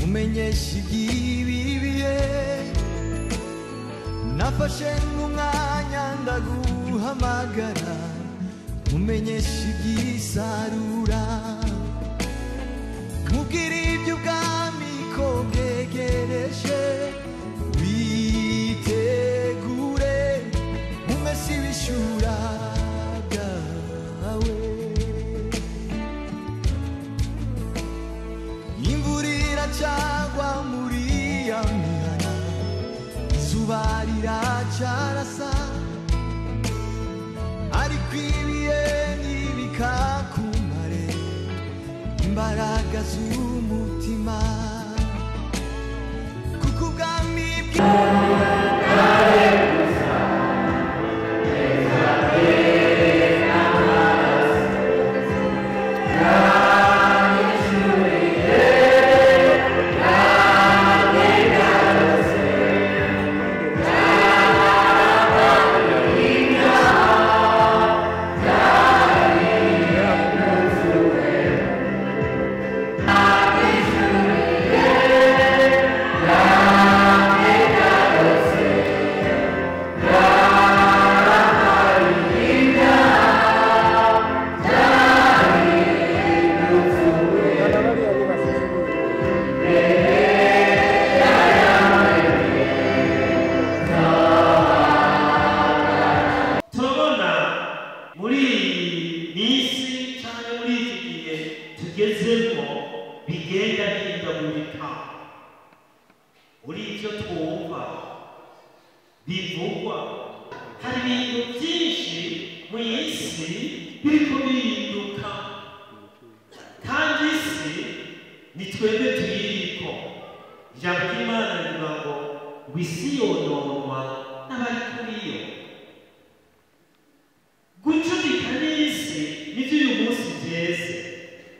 Mumenyeshe iby'ibi bihe nafashe nk'umwanya ndaguhamagara mumenyeshe iby'isarura mubwire iby'ubwami ko bwegereje witegure umese ibishura byawe imvura iracagwa muri ya mihana izuba riracarasa ariko ibihe ntibikakumare imbaraga z'umutima kuko ubwami Turabona muri iyi minsi cyangwa muri iki gihe tugezemo bigenda bihindagurika muri ibyo twumva bivugwa hari ibintu byinshi mu isi biriko bihinduka kandi isi ni twebwe tuyiriko. Ijambo ry'Imana rivuga ngo isi yononwa n'abari kuri yo. Gucudika n'isi nivyo uyu munsi vyeze.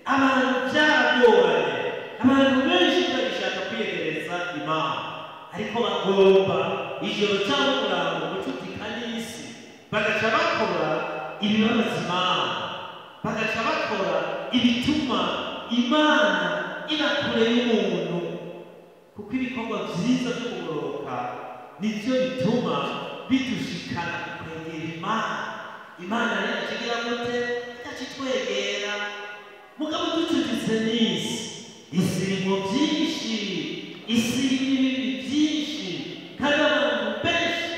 Abantu vyaragoranye, abantu benshi bagishaka kwiyegereza Imana, ariko bagomba ijoro cyangwa umurango gucudika n'isi, bagaca bakora ibibabaza Imana, bagaca bakora ibituma Imana iba kure y'umuntu, kuko ibikorwa vyiza vyo kugororoka nivyo bituma bidushikana kwegera Imana. Imana rero ikigira gute? Ikacitwegera. Mugabo ducuditse n'isi, isi irimwo byinshi, isi irimo ibibi byinshi, kandi abantu benshi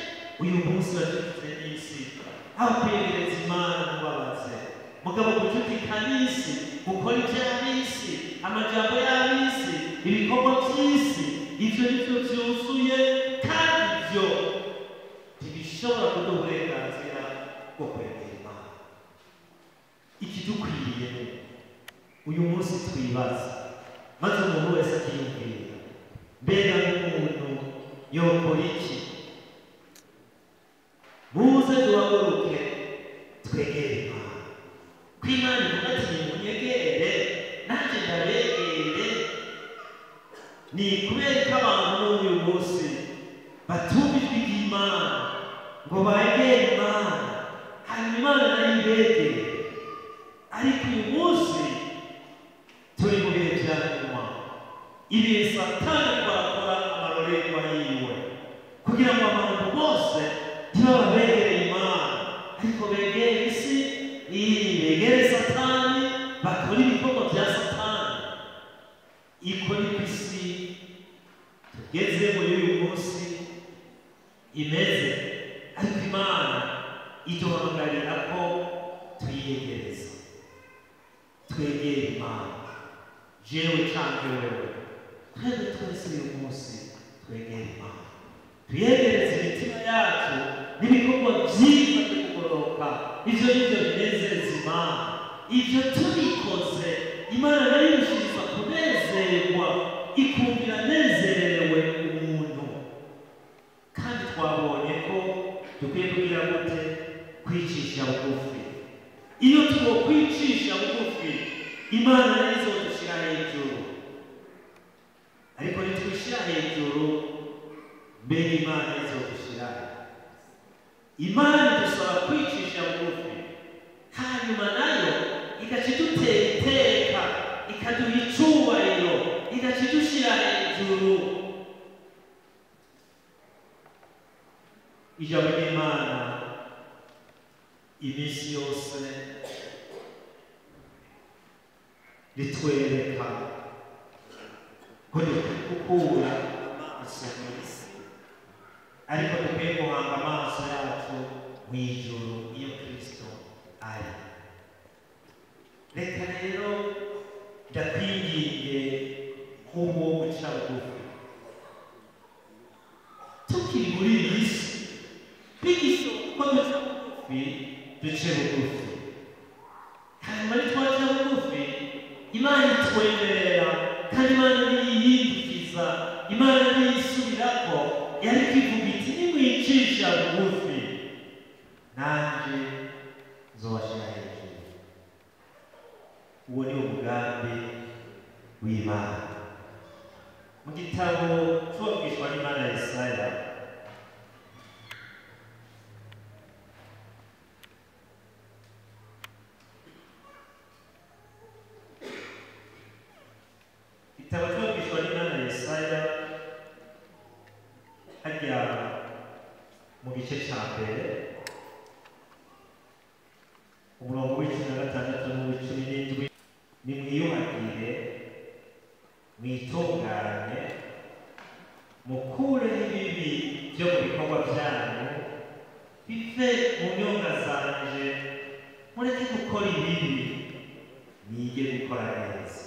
uyu munsi bacuditse n'isi, aho kwiyegereza Imana ntubabaze. Mugabo gucudika n'isi, gukora ivy'ab'isi, amajambo y'ab'isi, ibikorwa vy'isi, ivyo nivyo vyuzuye, kandi ivyo ntibishobora kuduha uburenganzira bwo kwegera Imana. Ikidukwiriye uyu munsi twibaza, maze umuntu wese akiyumvira, mbega nk'umuntu yokora iki? Muze duhaguruke twegere Imana. Ko Imana ivuga ati nimunyegere nanjye ndabegere. Ni kubera ko abantu n'uyu munsi batumva ijwi ry'Imana ngo begere Imana, hanyuma Imana nayo ibegere. Ariko uyu munsi turi mu bihe vya nyuma, ibihe Satani ariko arakora amarorerwa yiwe kugira ngo abantu bose ntibababegereye Imana, ariko begere isi, begere Satani, bakora ibikorwa vya Satani. Iko niko isi tugeze muri uyu munsi imeze, ariko Imana iduhamagarira ko tuyiyegereza, twegere Imana. Jewe canke wewe, twebwe twese uyu munsi twegere Imana, tuyegereze imitima yacu n'ibikorwa vyiza vyo kugororoka. Ivyo nivyo binezeza Imana. Ivyo tubikoze, Imana nayo irushiriza kunezerwa, ikumva iranezerewe umuntu. Kandi twabonye ko dukwiye kugira gute? Kwicisha bugufi. Iyo twokwicisha bugufi, Imana nayo izodushira hejuru. Ariko nitwishira hejuru, mbega Imana izodushira? Imana idusaba kwicisha bugufi, hanyuma nayo igaca idutera iteka, ikaduha icubahiro, igaca idushira hejuru. hejuru. Ijambo ry'Imana iminsi yose ritwereka ko dukwiye gukura amaso mu isi, ariko dukwiye guhanga amaso yacu mu ijuru iyo Kristo ari. Reka rero ndakwinginge nk'uwo guca bugufi, tukiri muri iyi si bigishoboka ko duca bugufi, duce bugufi. Hanyuma nitwaca bugufi, Imana itwemerera, kandi Imana niyihindukiza, Imana niyisubirako, yariko ivuga iti nimwicisha bugufi nanje nzobashira hejuru. Uwo ni umugambi w'Imana. Mu gitabo c'uwabwishwa n'Imana Yesaya, igitabo c'uwabwishwa n'Imana Yesaya, harya mu gice ca mbere umurongo w'16 n'uw'17: nimwiyuhagire, mwitunganye, mukureho ibibi vyo mu bikorwa vyanyu, bive mu nyonga zanje, mureke gukora ibibi, mwige gukora neza,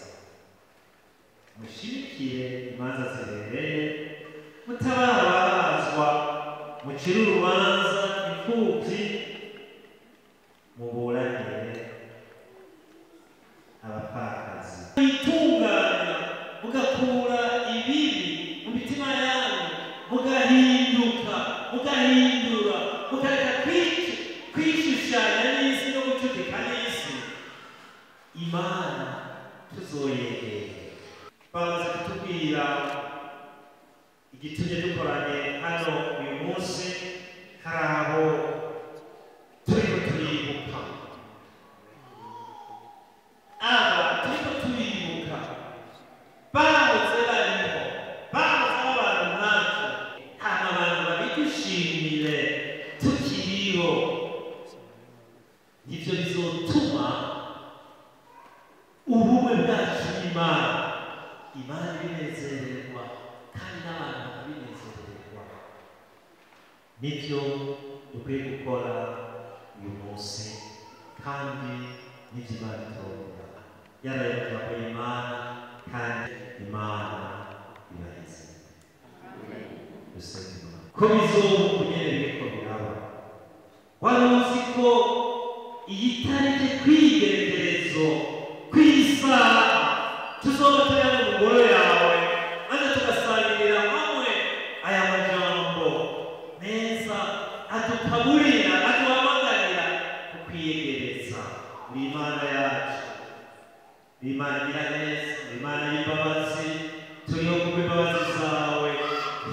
mushimikire imanza zibereye, mutabara ababazwa, mucire urubanza imfuvyi, muburanire abapfakazi. Mwitunganya mugakura ibibi mu mitima yanyu, mugahinduka, mugahindura, mukareka kwishushanya n'isi no gucudika n'isi, Imana tuzoyegera. Bamaze kutubwira igitumye dukoranye hano uyu munsi. Hari abo turiko turibuka, aba turiko turibuka bahoze bariho, bahoze ari abantu nkacu. Hama abantu babidushimire tukiriho, nivyo bizotuma ubumwe bwacu n'Imana, Imana ibinezererwa kandi n'abantu bakabinezererwa. Nivyo dukwiye gukora uyu munsi, kandi nivyo Imana itora. Yaraye amajambo y'Imana, kandi Imana ibaheze. Dusenge Imana. Ko bizoba uku nyene biriko biraba. Wari uzi ko iyi tariki kw'igerekerezo kw'isaha tuzoba turi hano mu ngoro yawe, maze tugasangirira hamwe aya majambo meza adukaburira, aduhamagarira kukwiyegereza. Uri Imana yacu, uri Imana igira neza, uri Imana y'imbabazi. Turiho kubw'imbabazi zawe,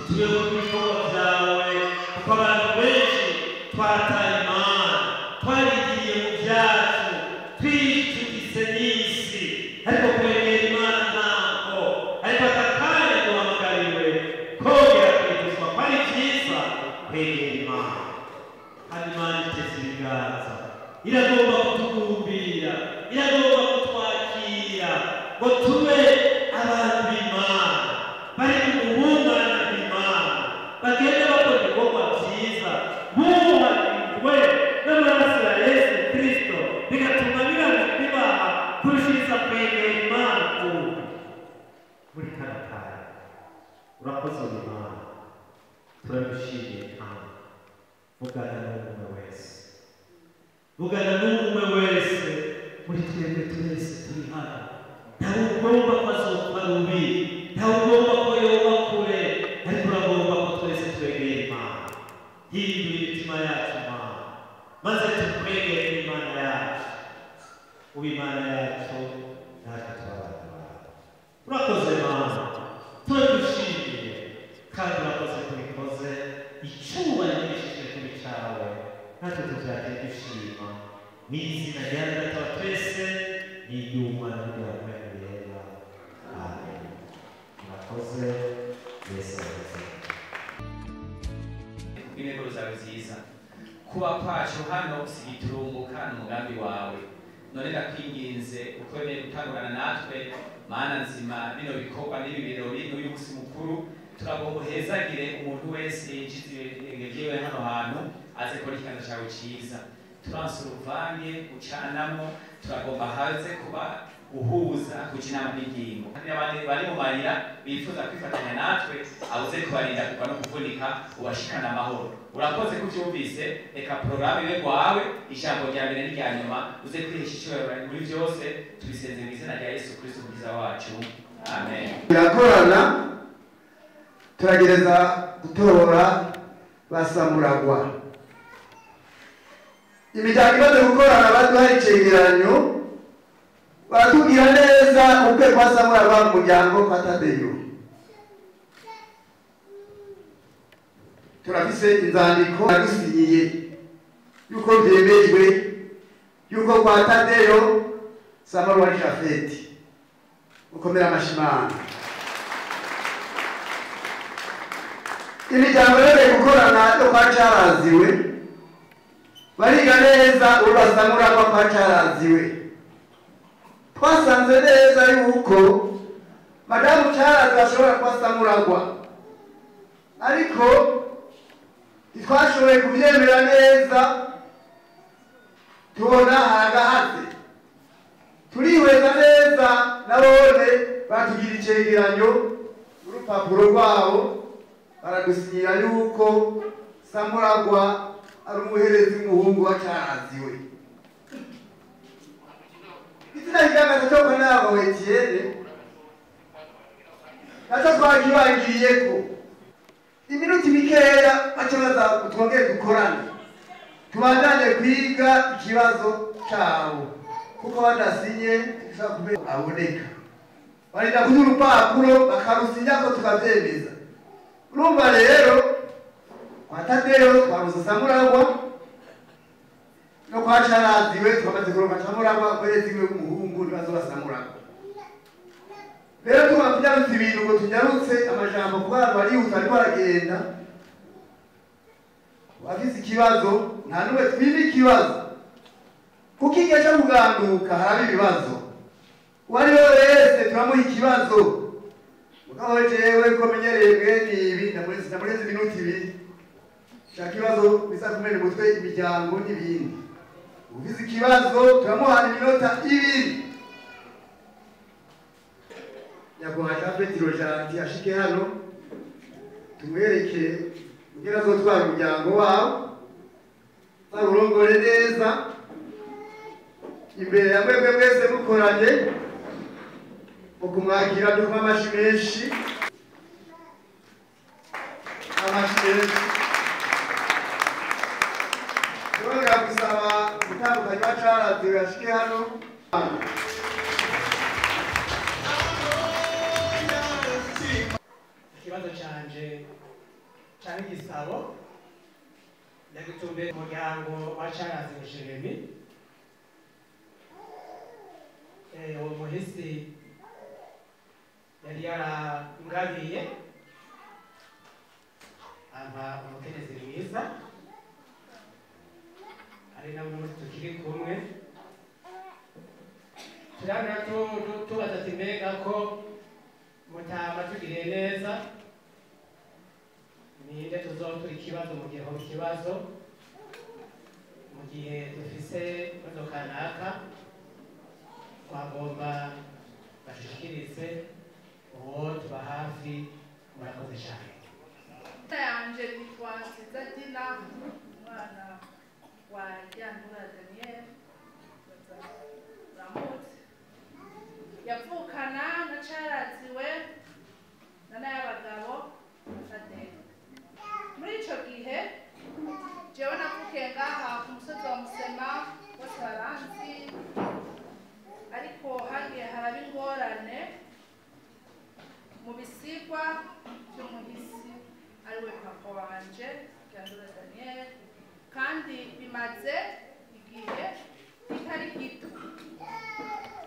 turiho kubw'ibikorwa vyawe, kuko abantu benshi twataye Imana, twarigiriye mu vyacu, twicuditse n'isi, ariko kwegera Imana ntabwo. Ariko aka kanya duhamagariwe kongera kwibuzwa ko ari vyiza kwegera Imana. Kandi Imana iteze ibiganza, iragomba kutugumbira, iragomba kutwakira ngo tube abantu b'Imana bari mu bungane bw'Imana, bagende bakora ibikorwa vyiza, bubahirijwe n'amaraso ya Yesu Kristo, bigatuma bibaha kurushiriza kwegera Imana kundi muri kano kanya. Urakoze Imana, turagushimiye. Kandi vugana n'umwe wese, vugana n'umwe wese muri twebwe twese turi hano. Ntawe ugomba ko azopfa rubi, ntawe ugomba ko yoba kure, ariko uragomba ko twese twegera Imana. Hindura imitima yacu Mana, maze tukwegere Imana yacu, uba Imana yacu, natwe tuba abana bawe. Urakoze Mana, turagushimiye, kandi urakoze kubikoze. Icyubahiro n'ishimwe kuri cawe, natwe tuvyakire dushima mu izina rya Data wa twese n'iry'Umwana n'irya Mpwemu Yera. Amen. Murakoze. vyawe vyiza. Kuba kwacu hano sigiturumbuka n'umugambi wawe. None ndakwinginze ukwemeye gutangurana natwe, Mana nzima, bino bikorwa n'ibi birori n'uyu munsi mukuru, turagomba uhezagire umuntu wese yinjiza ibirenge vyiwe hano hantu aze kubona ikiganza cawe ciza. Turanse uruvange ucanamwo, turagomba haze kuba uhuza kuja inama n'ingingo. N'abandi bari mu marira bifuza kwifatanya natwe, abuze kubarinda kugwa no kuvunika, ubashikane amahoro. Urakoze kuvyumvise, reka porogaramu ibe rwawe, ijambo rya mbere n'irya nyuma, uze kwihesha icyubahiro muri byose, tubisenze mu izina rya Yesu Kristo umukiza wacu. Amen. Birakorana, turagereza gutora basamuragwa. Imiryango imaze gukorana baduhaye icegeranyo, baratubwira neza ukwe kwa Samuragwa mu muryango kwa Tadeyo. Turafise inzandiko yadusinyiye yuko vyemejwe yuko kwa Tadeyo Samuragwa ari Jafeti. Ukomera amashimana. Imiryango yongeye gukorana yo kwa Caraziwe, bariga neza urubasamuragwa kwa Caraziwe. Twasanze neza yuko madamu Caraziwe ashobora kuba Samuragwa, ariko ntitwashoboye kuvyemera neza, tubona haragahaze. Turihweza neza nabone batugira icegeranyo urupapuro rwabo, baradusinyira yuko Samuragwa ari umuherezi w'umuhungu wa Caraziwe. Izina kigaragaza cyo kwa nabo Etienne nacyo twakibangiriyeko. Iminota mikeya baca baza twongere dukorane, tubandanye kwiga ikibazo cabo, kuko badasinye dushobora kubera aboneka. Barinda kuduha urupapuro bakarusinyako tukavyemeza. Urumva rero kwa Tadeyo twabuze Samuragwa, no kwa Caraziwe twamaze kuronka Samuragwa, umuherezi wiwe w'umuhungu ntibazoba Samuragwa. Rero tugomba kunyarutsa ibintu ngo tunyarutse amajambo kuko abantu barihuta bariko baragenda. Uwafise ikibazo nta n'umwe twima ikibazo, kuko igihe co kuganduka haraba ibibazo. Uwo ari we wese turamuha ikibazo. Mugabo jewe ko menyereye mwene ibi, ndamurenza iminota ibiri. Shaka ibibazo biza kumena umutwe imiryango n'ibindi. Ufise ikibazo turamuha iminota ibiri. Nyakubahwa Jean Petero Janti ashike hano tumwereke ingene azotwara umuryango wawo, azawurongore neza imbere ya mwebwe mwese mukoranye mu kumwakira dukoma amashi menshi, amashi menshi. Turongera gusaba umutandukanyi wa Caraziwe ashike hano. Ikibazo canje canke igisabo ndagitumbe umuryango wa Caraziwe Jeremy. Uwo muhisi yari yarangabiye ampa umukenyezi mwiza, ari nawe umunsi tukiri kumwe. Turabona tubaza ati mbega ko mutama tugiriye neza, ninde tuzotura ikibazo mu gihe hoba ikibazo, mu gihe dufise ikibazo kanaka twagomba bashikirize uwo tuba hafi. Murakoze cyane. Yanje nitwa Nziza Dina, umwana wa Ryandura Daniel Ramutse, yavukana na Caraziwe na n'ay'abagabo na Tadeyo. Muri ico gihe jewe navukiye ngaha ku musozi wa Musema, bose baranzi, ariko hagiye haraba ingorane mu bisigwa vy'umuhisi ariwe papa wanje Ryandura Daniel, kandi bimaze igihe kitari gito.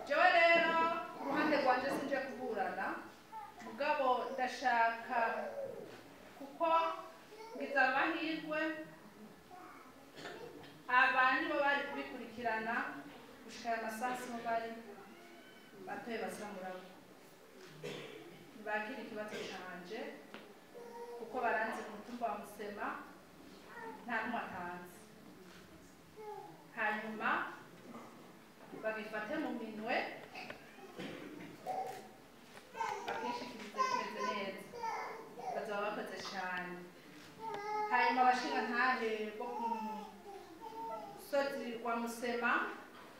Jewe rero ku ruhande rwanje sinje kuburana, mugabo ndashaka kuko ngize amahirwe Aba nibo bari kubikurikirana gushika aya masaha, siho bari batoye basamurabo. Ntibakira ikibazo canje kuko baranze ku mutumba wa Musema, nta n'umwe atanze. Hanyuma babifate mu minwe, bakishikirize kimeze neza, bazaba bakoze cane. Hanyuma abashingantahe bo ku musozi wa Musema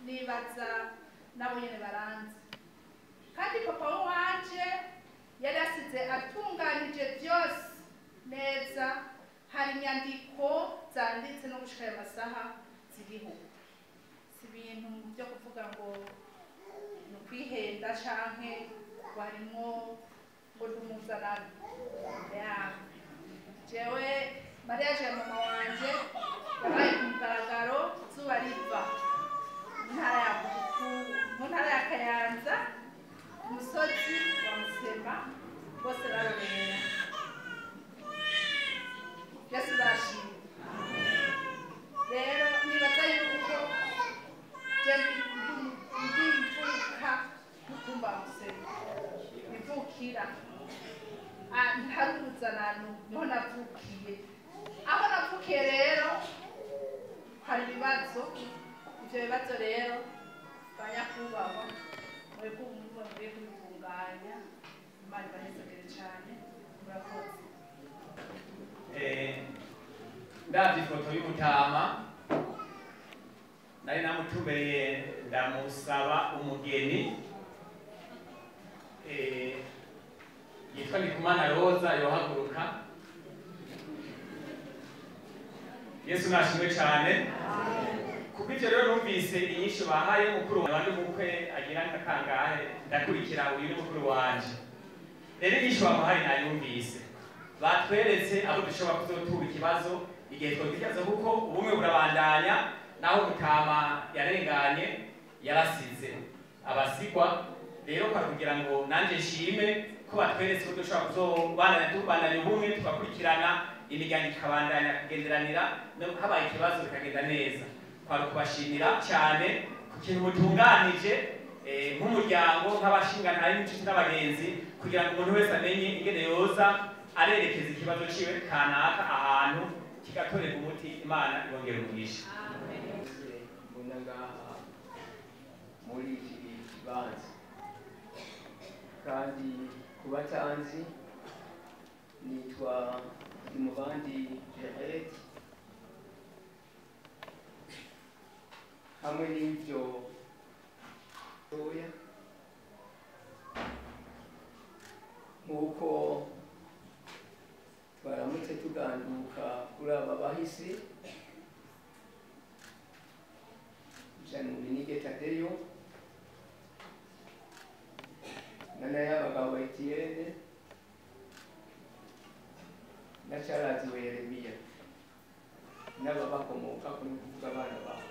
nibaza nabo nyene baranze, kandi papa wanje yari asize atunganije byose neza. Hari inyandiko zanditse no gushika ayo masaha ziriho. Si ibintu byo kuvuga ngo ni ukwihenda canke ngo harimwo ngo ndumuzanano ya jewe. Mariage ya mama wanje yabaye ku mugaragaro, izuba riva, mu ntara ya Kayanza, ku musozi wa Musema, bose barorera. Yesu ndashima. Rero nibaza yuko je ndi mvuka mutumba wa Musema, nivukira ntari umuzanano, niho navukiye. Aho navukiye rero hari ibibazo. Ivyo bibazo rero, banyakubahwa, mwebwe umwe mukwiye kubitunganya. Imana ibahezagire cane, murakoze. Ndavye ifoto y'umutama nari namutumbereye ndamusaba umugeni, yitwa Ndikumana Roza, yohaguruka. Yesu nashimwe cane. Kubw'ivyo rero numvise inyishu bahaye mukuru wanje, umukwe agira nka kangahe, ndakurikira uyu ni mukuru wanje. Rero inyishu bamuhaye nayumvise, batweretse abo dushobora kuzotura ikibazo igihe twogira ikibazo, kuko ubumwe burabandanya naho mutama yarenganye, yarasize abasigwa. Rero kwa kugira ngo nanje nshime ko batweretse ko dushobora kuzobandanya tubandanya ubumwe, tugakurikirana imiryango ikabandanya kugenderanira, no habaye ikibazo bikagenda neza. Kwari kubashimira cyane ku kintu mutunganije, nk'umuryango, nk'abashingantahe n'inshuti n'abagenzi, kugira ngo umuntu wese amenye ingene yoza arerekeza ikibazo ciwe kanaka ahantu kigatorerwa umuti. Imana ibongera umugisha. Mbona ngaha muri iki kibanza, kandi ku batanzi nitwa Ndimubandi Gerard. Hamwe n'ibyo oya, nk'uko twaramutse tuganduka kuri aba bahisi Jean-Dominique Tadeyo na Nayabagabo Etienne na Charles Yeremiya n'ababakomokako, ni ukuvuga abana babo.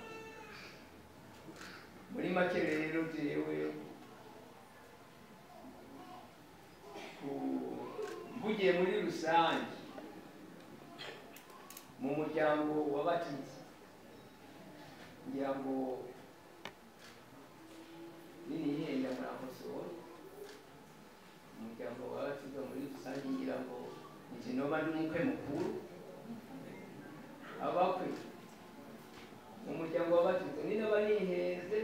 Muri make rero, jewe mvugiye muri rusange mu muryango w'Abatutsi, ngira ngo ninihenda murankosora, umuryango w'Abatutsi muri rusange ngira ngo nije noba ndi umukwe mukuru. Abakwe mu muryango w'Abatutsi, ninaba nihenze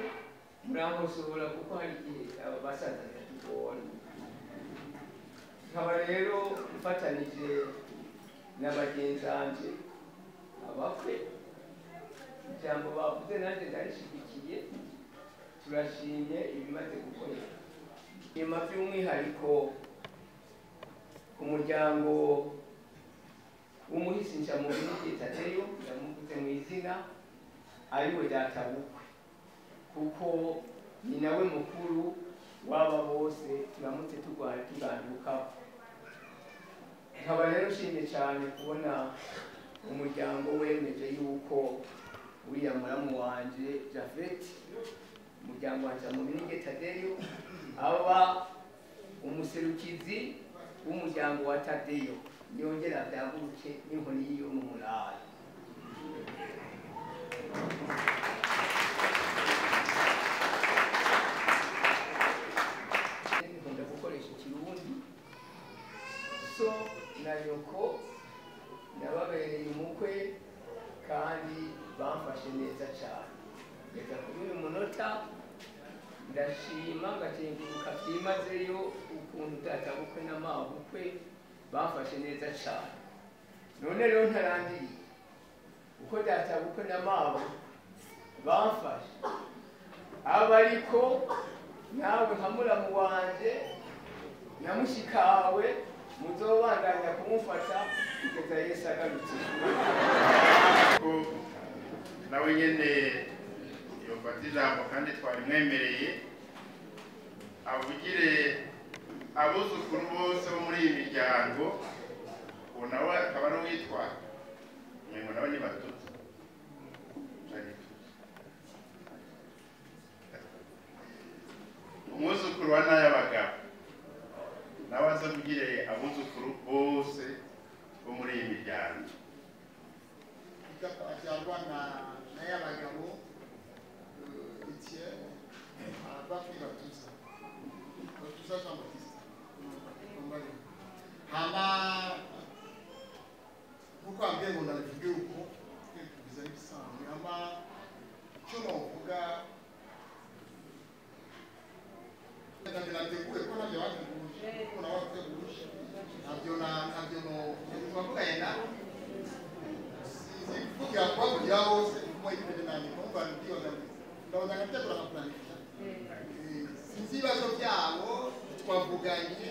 murankosora, kuko hari igihe aba basaza biratugora. Nkaba rero mfatanije na bagenzanje abakwe, ijambo bavuze nanjye ndarishigikiye. Turashimye ibimaze gukoreka nyuma, by'umwihariko umuryango w'umuhisi Nshamubiri Tadeyo, ndamuvuze mu izina, ariwe databukwe, kuko ni nawe mukuru w'aba bose turamutse turwara tugandukaho. Nkaba rero nshimye cyane kubona umuryango wemeje yuko uriya muramu wanje Japhet, umuryango wa Nshamubiri Tadeyo, aba umuserukizi w'umuryango wa Tadeyo, niyongera byaguruke n'inkoni yiwe mu murara. Nkunda gukoresha ikirundi. So na nyoko nababereye umukwe kandi bamfashe neza cyane. Reka kuri uyu munota ndashima ngakenguruka byimazeyo ukuntu databukwe na mabukwe bamfashe neza cyane. None rero ntarandiriye uko databukwe na mabukwe bamfashe, aba ariko nawe nka muramu wanje na mushikawe muzobandanya kumufata kugeza Yesu agarutse. Ko nawe nyene yofata ijambo kandi twarimwemereye avugire abuzukuru bose bo muri iyi miryango, uwo nawe akaba ari uwitwa umengo nawe ni Batutsi. Umwuzukuru wa Nayabagabo nawe azavugire abuzukuru bose bo muri iyi miryango. Abyarwa na Nayabagabo Etienne ava kuri Batuza, Batuza Jean Baptiste. Hama nkuko ambwiye ngo ndabivuge uko kwivugiza n'ibisanzwe, hama icyo novuga ntabyo nateguye ko ntabyo bateguje, ko nawe wateguje ntabyo ntabyo no twavuganye na sinzi kuvugira kubavugira bose kuko ibyo nanjye kumva ndibaza ndabaza ngategura nkaplanisha. Sinzi ibibazo byabo twavuganye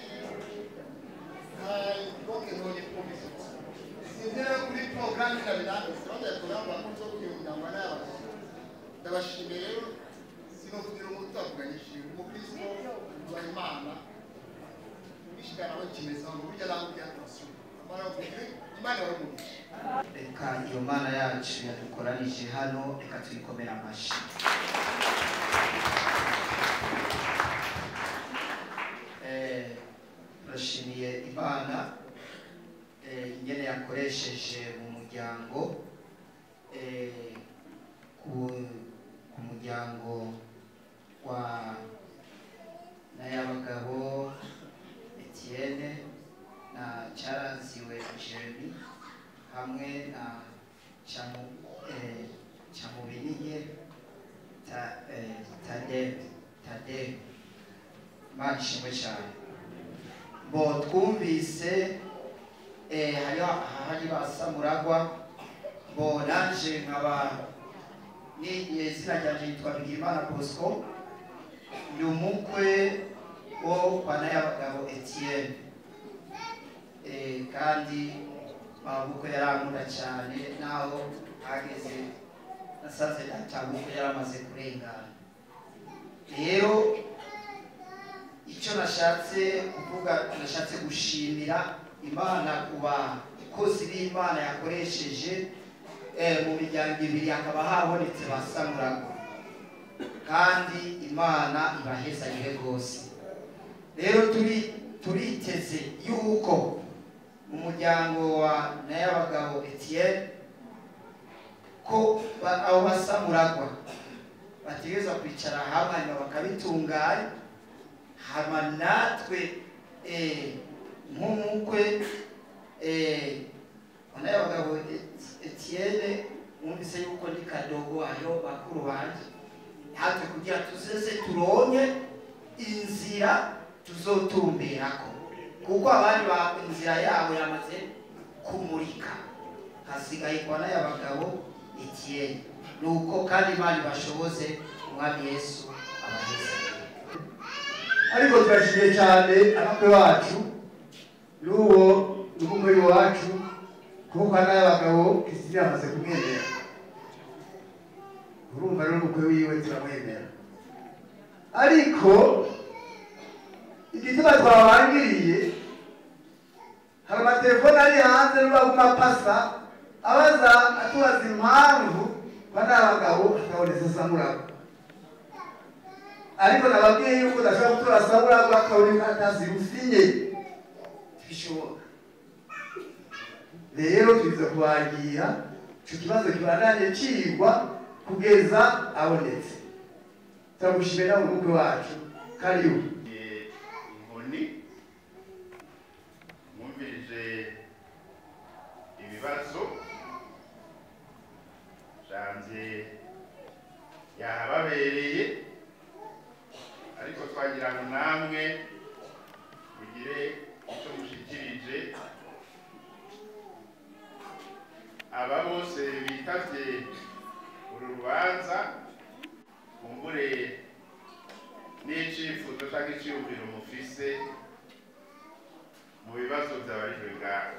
donc none provision sinzi rero kuri programme ndabinanditse bagiye programme bakunze kuyumva n'abagabo. Ndabashimiye rero sinovugira umuntu utavuganyije umukristo wa Imana ubishikana we kimeza ngo burya nawe attention amara Imana wari. Reka iyo Mana yacu yadukoranije hano, reka tuyikomere amashyi. Turashimiye Imana ingene yakoresheje mu muryango, ku muryango wa Nayabagabo Etienne na Cyaranziwe Jeremy hamwe na Chamubiniye Tade. Imana ishimwe cyane. Bo twumvise hariho ahari basamuragwa, bo nanje nkaba ni izina ryanje yitwa Bigirimana Bosco, ndi umukwe wo kwa Nayabagabo Etienne. Kandi mabukwe yarankunda cyane, naho hageze nasanze databukwe yaramaze kurengana. Rero icyo nashatse kuvuga, nashatse gushimira Imana ku bakozi b'Imana yakoresheje mu miryango ibiri hakaba habonetse basamuragwa, kandi Imana ibahezagire rwose. Rero turiteze yuko mu muryango wa Nayabagabo Etienne ko abo basamuragwa bategerezwa kwicara hamwe hanyuma bakabitunganya, hama natwe nk'umukwe wa Nayabagabo Etienne mwumvise yuko ni kadogo ayo bakuru banje, natwe kugira tuzeze turonke inzira tuzotumberako, kuko abandi ba inzira yabo yamaze kumurika, hasigaye kwa Nayabagabo Etienne. Nuko kandi Imana ibashoboze, Umwami Yesu abaheze. Ariko turashimye cyane abakwe bacu n'uwo n'umukwe wacu, kuko Nayabagabo Christine yamaze kumwemera. Urumva rero umukwe wiwe turamwemera, ariko igituma twabangiriye hari amatelefone ari hanze n'ubaguma pasa abaza atubaza impamvu kwa Nayabagabo atabonetse samuragwa. Ariko nababwiye yuko udashobora gutora samuragwa akabona inkaratasi usinye, ntibishoboka. Rero twiza kubangira ico kibazo kibandanye cigwa, Kugeza abonetse. Turagushimira nawe umukwe wacu. Karibu. Inkoni mwumvirije ibibazo janze yahababereye, ariko twagira ngo namwe mugire icyo mushikirije. Aba bose bitavye uru rubanza kumbure n'icifuzo canke iciyumviro mufise mu bibazo vyabarijwe ngaho.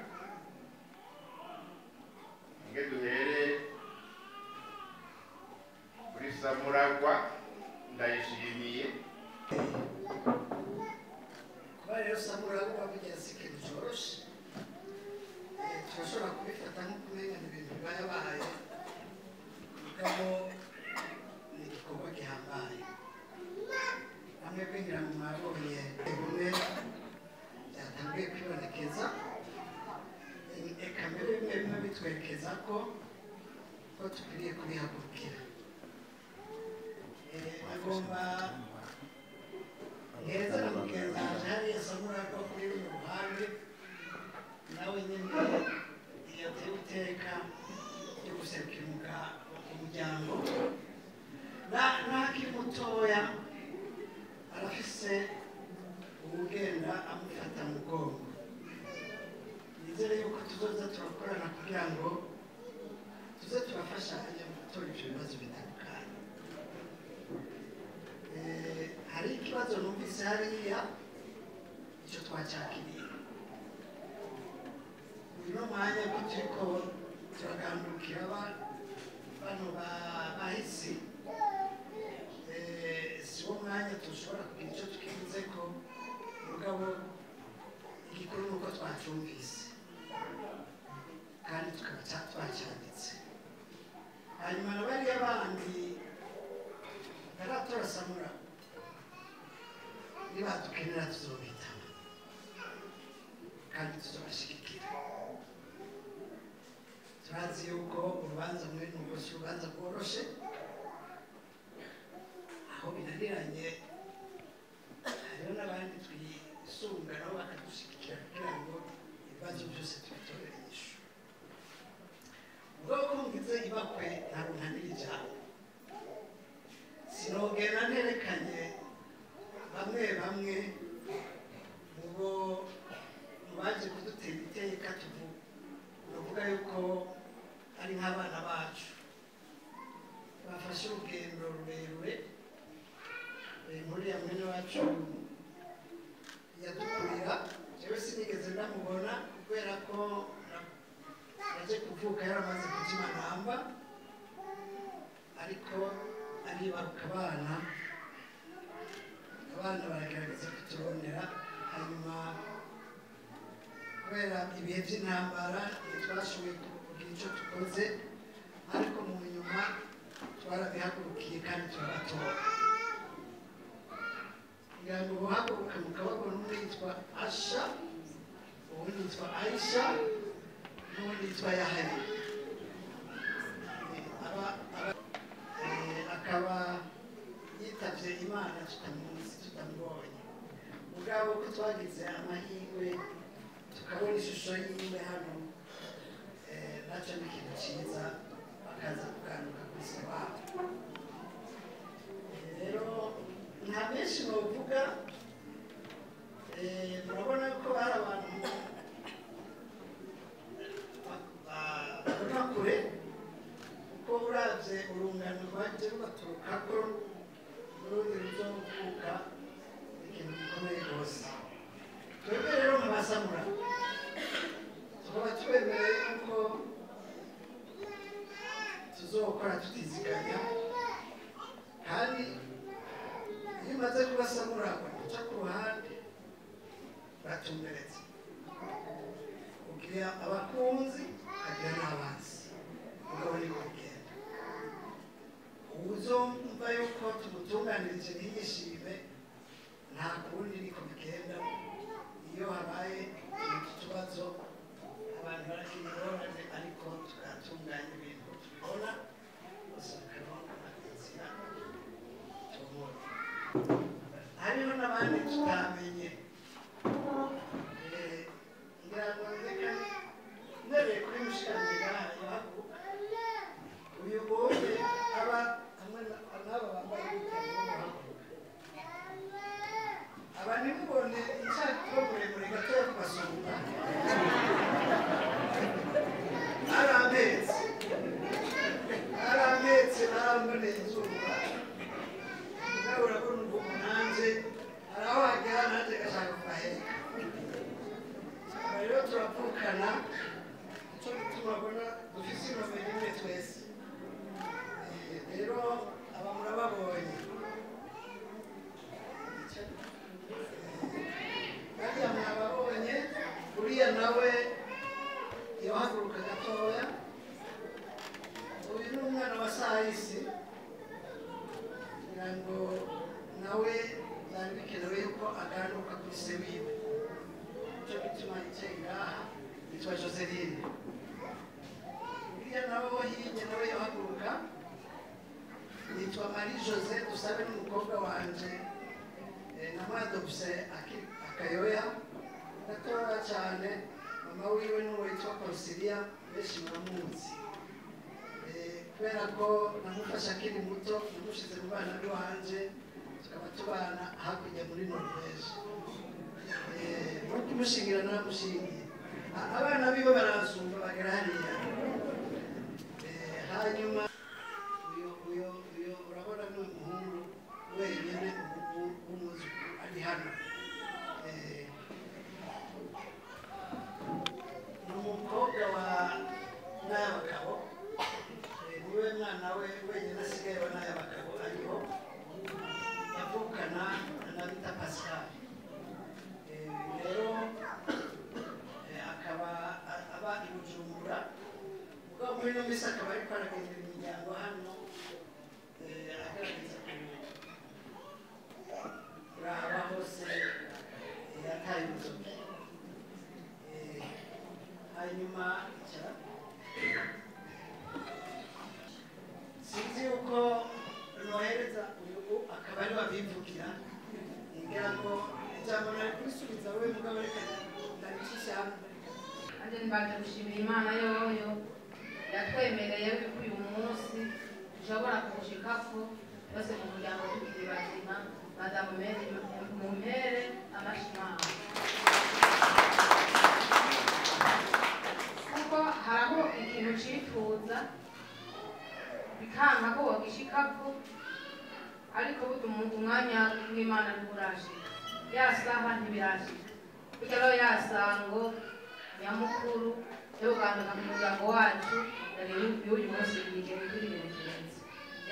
Nge duhere kuri Samuragwa, ndayishimiye. Kuba rero Samuragwa bigeze ikintu coroshe, turashobora kubifata nko kumenya ibintu bibayabaye, mugabo ni igikorwa gihambaye. Bamwe kwinjira mu mwabonye bimwe byatanguye kwibonekeza, eka mbere bimwe bimwe bitwerekeza ko dukwiriye kubihagurukira. Agomba nkeza na mugenzi wanje hariya Samuragwa kuri runo ruhande, nawe nyine yatewe iteka ryo guserukira umuryango. N'akiri mutoya arafise uwugenda amufata mu mugongo. Nizere yuko tuzoza turakorana kugira ngo tuze turafashanya mu gutora ivyo bibazo bitandukanye. Hari ikibazo numvise hariya, ico twacakiriye uno mwanya ko turiko turagandukira bano bahisi, si wo mwanya dushobora kugira ico tukivuzeko, mugabo igikuru ni uko twacumvise kandi tukaba twacanditse. Hanyuma na bariya bandi bataratora Samura, nibadukenera tuzobitaba kandi tuzobashigikira. Turazi yuko urubanza mwene urwo si urubanza rworoshe, aho binaniranye hariho n'abandi twisunga nabo bakadushigikira kugira ngo ibibazo byose tubitorere inyishu. Ubwo ko ngize ibakwe ntabwo ntanira ijambo, sinogenda nterekanye bamwe bamwe mu bo baje kudutera iteka. Tuvuga yuko ari nk'abana bacu bafashe urugendo rurerure. Muri ya mwene wacu yadukurira, jewe sinigeze ndamubona kubera ko naje kuvuka yaramaze kuzima namba, ariko aribaruka abana baragerageza kuturondera. Hanyuma kubera ibihe by'intambara ntitwashoboye kugira icyo dukoze, ariko mu nyuma twarabihagurukiye kandi turabatora. Kugira ngo buhaguruke mukababona, umwe yitwa Asha, uwundi yitwa Aisha, n'uwundi yitwa Yahari. Akaba yitavye Imana tutamuzi, tutamubonye. Mugabo ko twagize amahirwe tukabona ishusho yiwe hano, nacyo ni ikintu cyiza, bakaza kugaruka ku isi wabo. Rero nta benshi bavuga, murabona ko hari abantu babona kure, kuko uravye urungano rwaje rubaturukako n'urundi ruzovuka, ikintu gikomeye rwose. Twebwe rero nk'abasamura tukaba twemereye yuko tuzokora tutiziganya, kandi iyo umaze kubasamura uca ku ruhande baratumberetse, ugira abakunzi ukagira n'abanzi, mugabo niko bigenda. Uzumva yuko tumutunganirije ntiyishime, nta kundi niko bigenda. Iyo habaye utubazo abantu baragira ingorane, ariko tugatunganya ibintu tubibona bose bakabona. Turavukana, nicyo gituma abona dufise inomero imwe twese. Rero aba murababonye bariya mwababonye, uriya nawe yohaguruka gatoya. Uyu ni umwana wa Sayisi, kugira ngo nawe byari bikenewe yuko agaruka kuri se wiwe, nicyo gituma yicaye ngaha, yitwa Joseline. Uriya nawe wo hirya nawe yohaguruka, yitwa Marie Jose Dusabe, n'umukobwa wanje namwadopse akayoya gatoya cyane. Mama wiwe n'uwo yitwa Consilia, benshi muramuzi kubera ko namufashe akiri muto, namushize mu bana b'iwanje, tukaba tubana hakurya muri Norvège. No kumushingira naramushingiye, abana biwe baransumba bagera hariya. Hanyuma uyu urabona ni umuhungu wenyine w'umwuzukuru ari hano. Ni umukobwa wa Nayabagabo, niwe mwana we wenyine asigaye wa Nayabagabo ariho, yavukana na Bita Pascal. Rero akaba aba i Bujumbura, ubwo muri ino minsi akaba ariko aragendera imiryango hano, agerageza kuraba hose yataye urutoki. Hanyuma sinzi yuko nohereza uyu akaba ari babivugira, ngira ngo ijambo nari kurisubiza we mugabo, reka ndabicisha hano. Nanjye mbanje gushimira Imana yoyo yatwemereye yuko uyu munsi dushobora kuwushikako bose mu muryango tukiri bazima. Baza mumpere amashimano, kuko haraho ikintu cifuza bikanka ko wogishikako, ariko burya umwanya w'Imana ntiburashika, ya saha ntibirashika. Burya rero ya sango nyamukuru yo kuganduka mu muryango wacu yari y'uyu munsi yigeze kuri ibintu.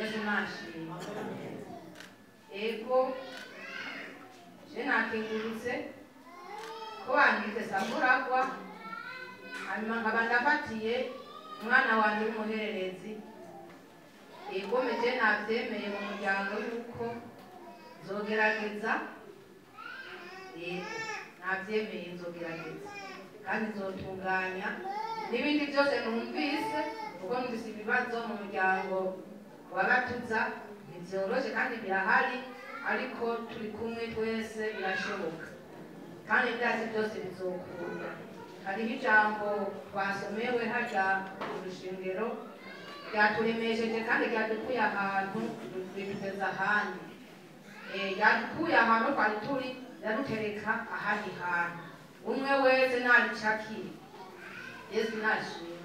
Yesu nashima. Ego je nakengurutse ko bangize samuragwa, hanyuma nkaba ndafatiye umwana wanjye w'umuhererezi. Ego meje navyemeye mu muryango yuko nzogerageza, yego navyemeye nzogerageza kandi nzotunganya n'ibindi byose numvise, kuko numvise ibibazo mu muryango wa Batuza ntivyoroshe kandi birahari, ariko turi kumwe twese birashoboka kandi ibyazi byose bizokunda. Hariho ijambo twasomewe harya mu rushengero ryaturemesheje kandi ryadukuye ahantu ritugeza ahandi, ryadukuye ahantu twari turi riradutereka ahandi hantu. Umwe wese naricakire, Yesu nashimwe,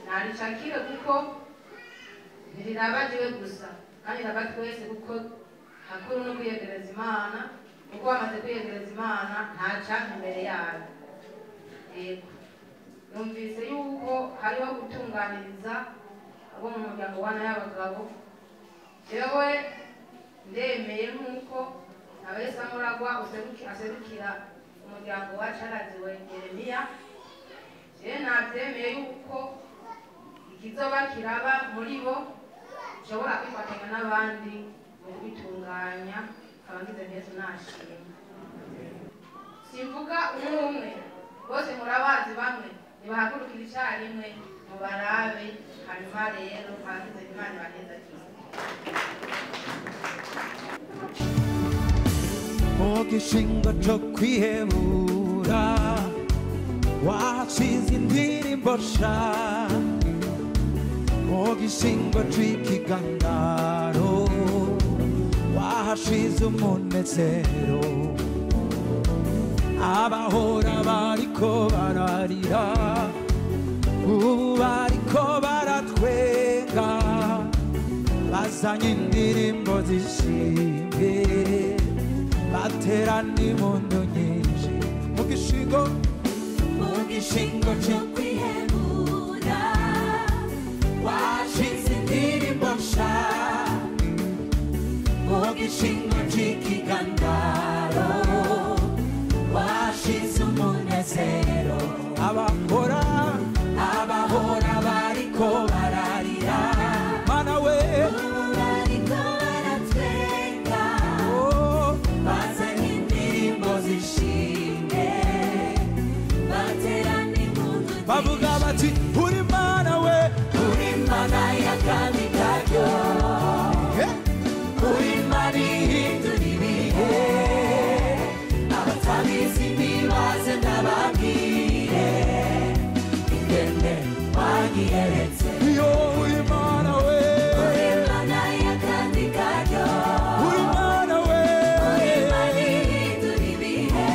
naricakire kuko ntiriraba jewe gusa kandi riraba twese, kuko hakuru no kwiyegereza Imana, kuko wamaze kwiyegereza Imana ntacanka imbere yayo. Yego numvise yuko hariho gutunganiriza abo mu muryango wa Nayabagabo. Jewe ndemeye nk'uko Abesamuragwa aserukira umuryango wa Caraziwe Yeremiya, jewe navyemeye yuko ikizoba kiraba muri bo nshobora kwifatanya n'abandi mu kubitunganya, nkaba ngize Yesu nashimwe. Simvuga umwe umwe, bose murabazi, bamwe ntibahagurukira icarimwe mubarabe, hanyuma rero nkaba ngize Imana ibanezagire. Mu gishingo co kwihebura washize indirimbo sha, mu gishingo c'ikigandaro wahashize umunezero, abahora bariko bararira ubu bariko baratwenga, bazanye indirimbo zishimwe baterana impundu nyinshi. Mu gishingo Gishingo cyo kwihebura washize indirimbo nsha mu gishingo cy'ikigandaro washize umunezero abahora abahora bariko bararira mana we bariko baratwenga bazanye indirimbo zishimwe bavuga bati uri mana we uri mana y'akami karyo uri mana ihindura ibihe abatabizi nibaze ndababwire ingene wanyiyeretse yo uri mana we uri mana y'akami karyo uri mana we uri mana ihindura ibihe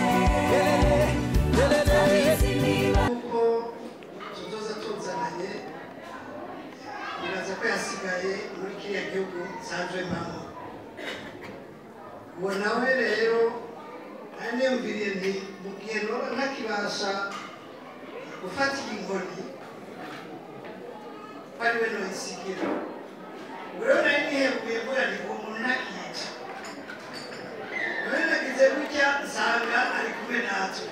abatabizi nibaze tuzananye biraza ko yasigaye muri kiriya gihugu nsanzwe mbamo uwo nawe rero nari niyumviriye nti mu gihe noba ntakibasha gufata iyi nkoni ko ari we noyisigira ubu rero nari nihebuye mvuga nti uwo muntu ntakica none nagize gutya nsanga ari kumwe natwe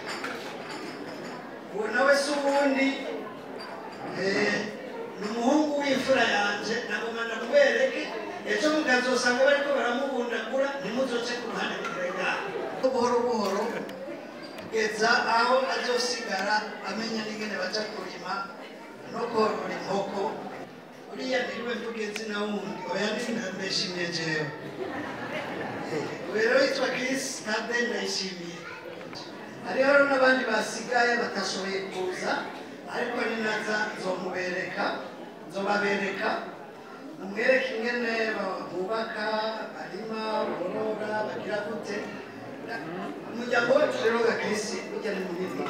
uwo nawe si uwundi ni umuhungu w'imfura yanje nagoma ndamubereke ejo mukazosanga bariko baramubundagura ntimuzoce ku ruhande rw'irengana buhoro buhoro kugeza aho azosigara amenya n'ingene baja kurima no korora inkoko uriya niriwe mvuga izina wundi oya ndayishimiye jewe rero yitwa Chris Tade Ndayishimiye hariho n'abandi basigaye batashoboye kuza ariko ninaza nzomubereka nzobabereka mumwereke ingene bubaka barima borora bagira gute umuryango wacu rero gakirisi burya ni munini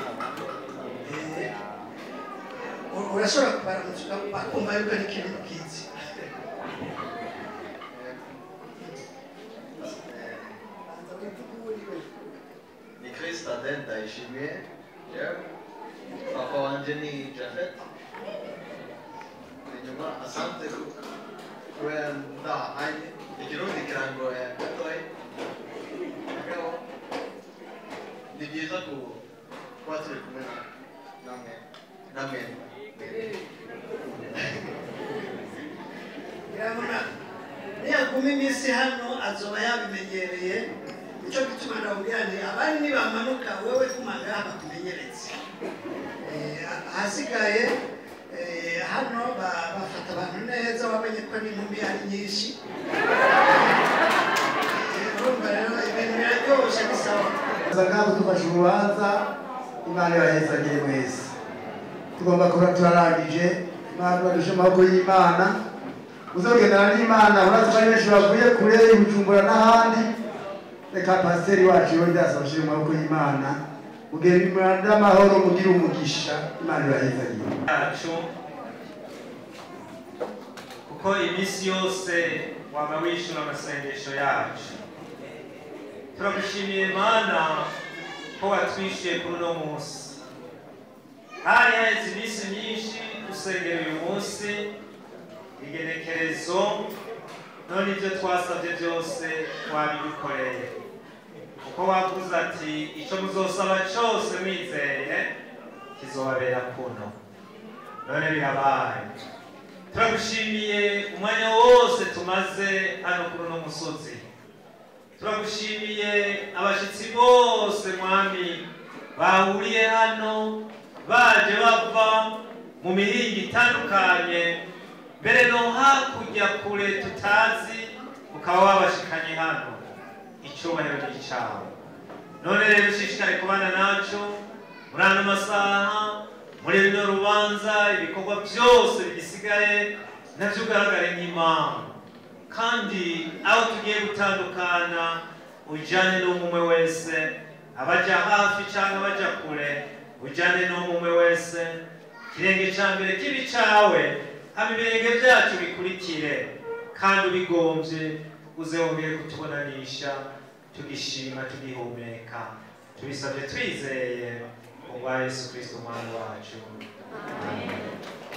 urashobora kubaramutsa bakumva yuko ari ikintu kizi Ni Chris Tade Ndayishimiye papa wanje ni Jafet inyuma asante kubera ndahanye ikirundi kirangoye gatoyi mugabo ni byiza kuba turi kumwe namwe namwe urabona niyaguma iminsi hano azoba yabimenyereye nicyo gituma ndamubwira nti abari nibamanuka wewe guma ngaha bakumenyeretse ahasigaye hano bafata abantu neza wamenye ko n'inkumi ari nyinshi urumva rero ibintu biraryoshe ni sawa ngaho tufashe urubanza Imana ibahezagire mwese tugomba kuba turarangije Imana ibadushe amaboko y'Imana uzogendana n'Imana urazi ko ari benshi bavuye kure i Bujumbura n'ahandi reka pasiteri wacu yongere asabashire mu maboko y'Imana mugende amahoro mugire umugisha Imana ibahezagire yacu kuko iminsi yose waba wishura amasengesho yacu turagushimiye Mana ko watwishyuye kuri uno munsi hari haheze iminsi myinshi dusengera uyu munsi igenekerezo none ibyo twasabye byose wabidukoreye kuko wavuze ati icyo muzosaba cyose mwizeye kizobabera kuno none birabaye turagushimiye umwanya wose tumaze hano kuri uno musozi turagushimiye abashyitsi bose mwami bahuriye hano baje bava mu mihingo itandukanye mbere no hakurya kure tutazi ukaba wabashikanye hano icyubahiro ni icyawe none rero ushishikare kubana nacu muri ano masaha muri runo rubanza ibikorwa byose bigisigaye nabyo ugaragare nk'impamvu kandi aho tugiye gutandukana ujyane n'umwe wese abajya hafi cyangwa abajya kure ujyane n'umwe wese ikirenge cya mbere kibi cyawe haba ibirenge byacu bikurikire kandi ubigombye uze wongere kutubonanisha tugishima tugihumeka tubisabye twizeye Kubwa Yesu Kristo umwami wacu. Amen.